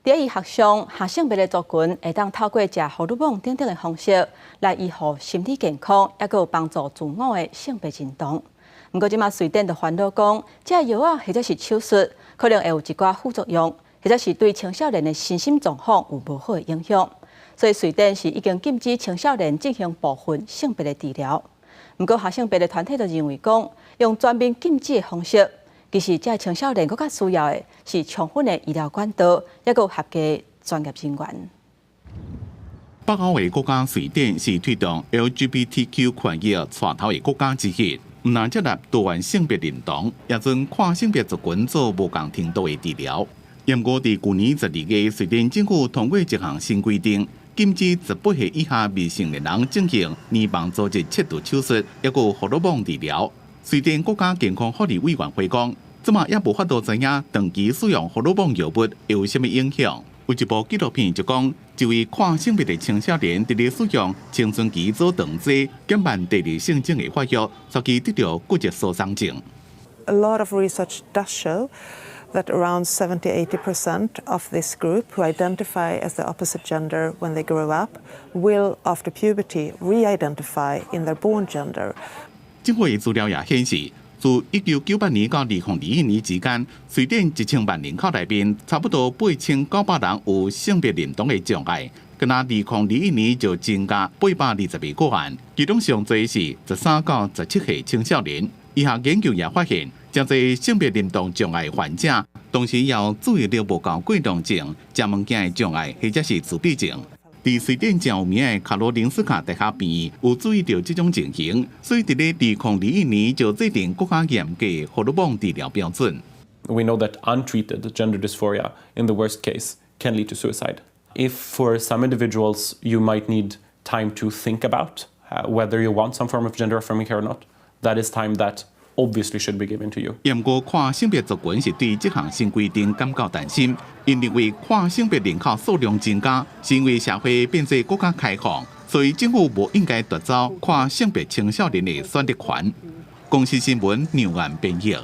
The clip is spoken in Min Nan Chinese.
佇醫學上，下性別的族群會當透過食荷爾蒙等等的方式來維護心理健康，抑閣有幫助自我的性別認同。毋過，這馬瑞典就煩惱講，這藥仔或者是手術可能會有一寡副作用，或者是對青少年的身心狀況有無好的影響。所以，瑞典是已經禁止青少年進行部分性別的治療。毋過，下性別的團體就認為講，用全面禁止的方式，其實這青少年閣較需要的是充分的醫療管道，抑閣有合格專業人員。北歐的國家瑞典是推動 LGBTQ 權益帶頭的國家之一，毋但接納多元性別認同，也准跨性別族群做無仝程度的治療。毋過，佇舊年12月，瑞典政府通過一項新規定，禁止18歲以下未成年人進行乳房組織切除手術，抑閣荷爾蒙治療。瑞典國家健康福利委員會講，這馬猶無法度知影長期使用荷爾蒙藥物會有啥物影響。有一部紀錄片就講，一位跨性別的青少年佇咧使用青春期阻斷劑減慢第二性徵的發育，所以得著骨質疏鬆症。 A lot of research does show that around 70-80% of this group who identify as the opposite gender when they grow up will, after puberty, re-identify in their born gender. 政府的資料也顯示，自1998年到2021年之間，瑞典1000萬人口內面，差不多8900人有性別認同的障礙。干焦2021年就增加822個案，其中上濟是13到17歲青少年。醫學研究也發現，誠濟性別認同障礙患者，同時有注意力無夠過動症、食物件的障礙，或者是自閉症。佇瑞典誠有名的卡羅林斯卡大學病院有注意著這種情形，所以佇咧2021年就制定閣較嚴格荷爾蒙治療標準。 We know that untreated gender dysphoria, in the worst case, can lead to suicide. If for some individuals you might need time to think about whether you want some form of gender affirming care or not, that is time that obviously should be given to you. 毋過跨性別族群是對這項新規定感覺擔心，𪜶認為跨性別人口數量增加，是因為社會變做閣較開放，所以政府無應該奪走跨性別青少年的選擇權。公視新聞劉安編譯。